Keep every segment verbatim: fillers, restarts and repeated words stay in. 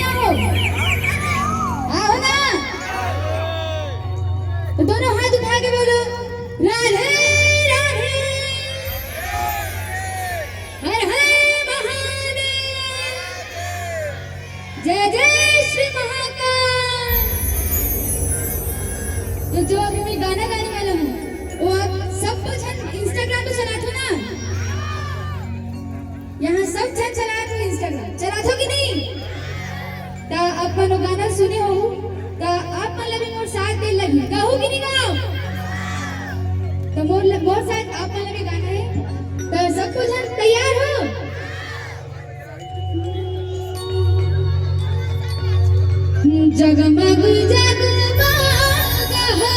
आओ। आओ ना। तो दोनों हाथ उठा के बोलो, राधे राधे, हर हर महादेव, जय जय श्री महाकाल। तो जो अभी मैं गाना गाने वाला हूँ, वो आप सबको झन Instagram पे चलाथो ना। यहाँ सब झन चलाथो Instagram, चलाथो कि नहीं? त अपन वो गाना सुने हो, त आप मन ला भी मोर साथ दे लगही, गाहू कि नहीं गाहू? तो मोर ल-, मोर साथ आप मन ला भी गाना है, तो सबको झन तैयार हो? जगमग जगमग हो।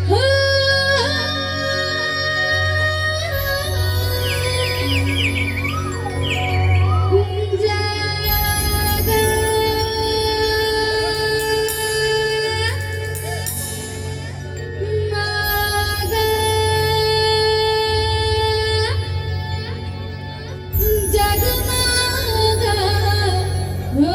हो। जगमग हो।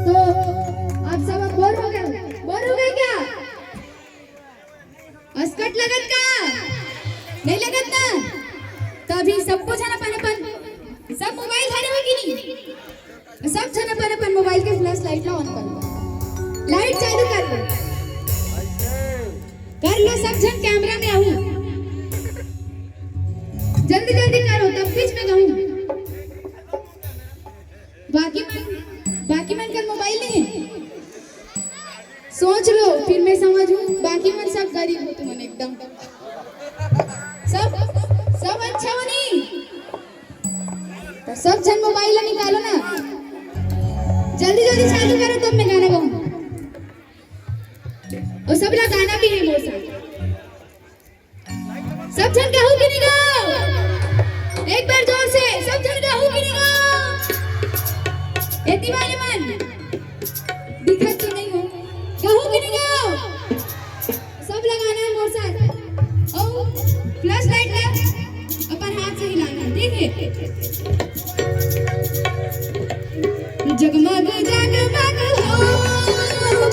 तो आप सब अब बोर हो गए, बोर हो गए क्या? असकट लगत का? नहीं लगत ना? तो अभी सबको झन अपन अपन, सब मोबाइल धरे हो कि नहीं? सब झन अपन अपन मोबाइल के फ्लैश लाइट ला ऑन कर लो, लाइट चालू कर लो, कर लो सब झन, कैमरा में आऊ, जल्दी जल्दी करो, तब बीच में कहूँ। बाकी मन, बाकी मन कर मोबाइल नहीं है। सोच लो, फिर मैं समझूं। बाकी मन सब गरीब हो तुमन एकदम। सब, सब अच्छा हो नहीं? तो सब झन मोबाइल निकालो ना, जल्दी जल्दी चालू करो, तब मैं गाना गाऊं। और सबला गाना भी है मोर साथ। सब झन गाहू कि नहीं गाओ? एक बार जोर से, सब झन गाहू कि नहीं गाओ? एती वाले मन दिखत तो नहीं हो, गाहू कि नहीं गाओ? सब लगाना है मोर साथ। और फ्लैश लाइट ला अपन हाथ से हिलाना है, ठीक है? जगमग जगमग हो,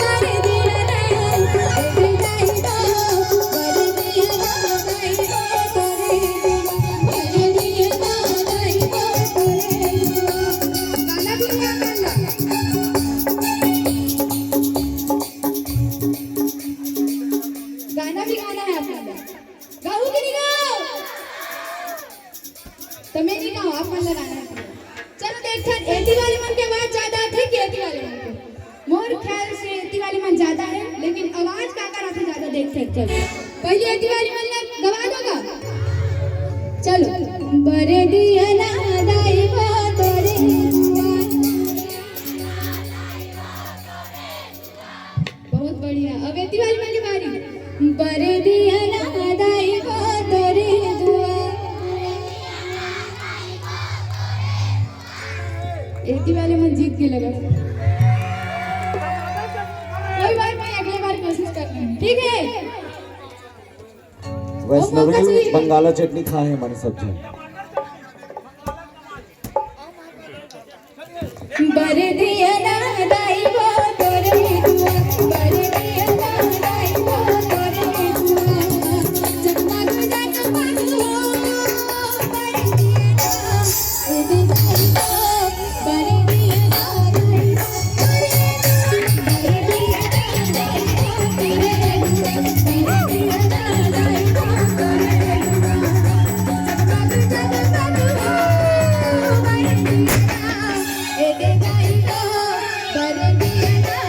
बर दिया रे, बर दिया रे, बर दिया रे। गाना भी गा, गाना। गाना भी गाना है आप लोग। गाहू कि नहीं गाओ? तो मैं नहीं गाऊँ, आप मन लगाना है। चलो देखथन, एती वाले मन के आवाज ज्यादा आथे कि एती वाले मन के? मोर ख्याल से एती वाले मन ज्यादा है, लेकिन आवाज काकर आथे ज्यादा, देखथन। चलो, पहले एती वाले मन ला गवा दो गा। चलो। बर दिया ना दाई वो तोरे दुआ। बहुत बढ़िया। अब एती वाले मन के बारी। बर दिया ना दाई वो तोरे दुआ। एती वाले मन जीत के लगा। कोई बात नहीं, अगले बार कोशिश करना है, ठीक है? वैष्णवी, बंगाला चटनी खाए हमारे सब जन। बर दिया ना दाई वो तोरे दुआ, बर दिया ना दाई वो तोरे दुआ, जगमग जगमग हो, बर दिया ना, ए दाई वो, बर दिया ना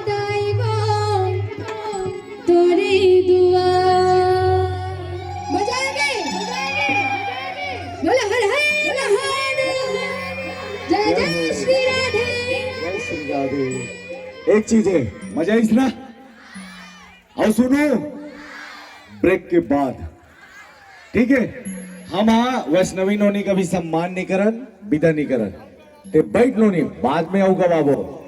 दाई वो। तोरे दुआ। मजा आ गए? बोलो हर हर महादेव। जय जय श्री राधे। जय श्री राधे। एक चीज है, मजा आइस ना? और सुनो, ब्रेक के बाद, ठीक है, हम हाँ वैष्णवी नोनी का भी सम्मान नहीं करन, विदा नहीं करन। ते बैठ नोनी, बाद में आऊ गवाबो।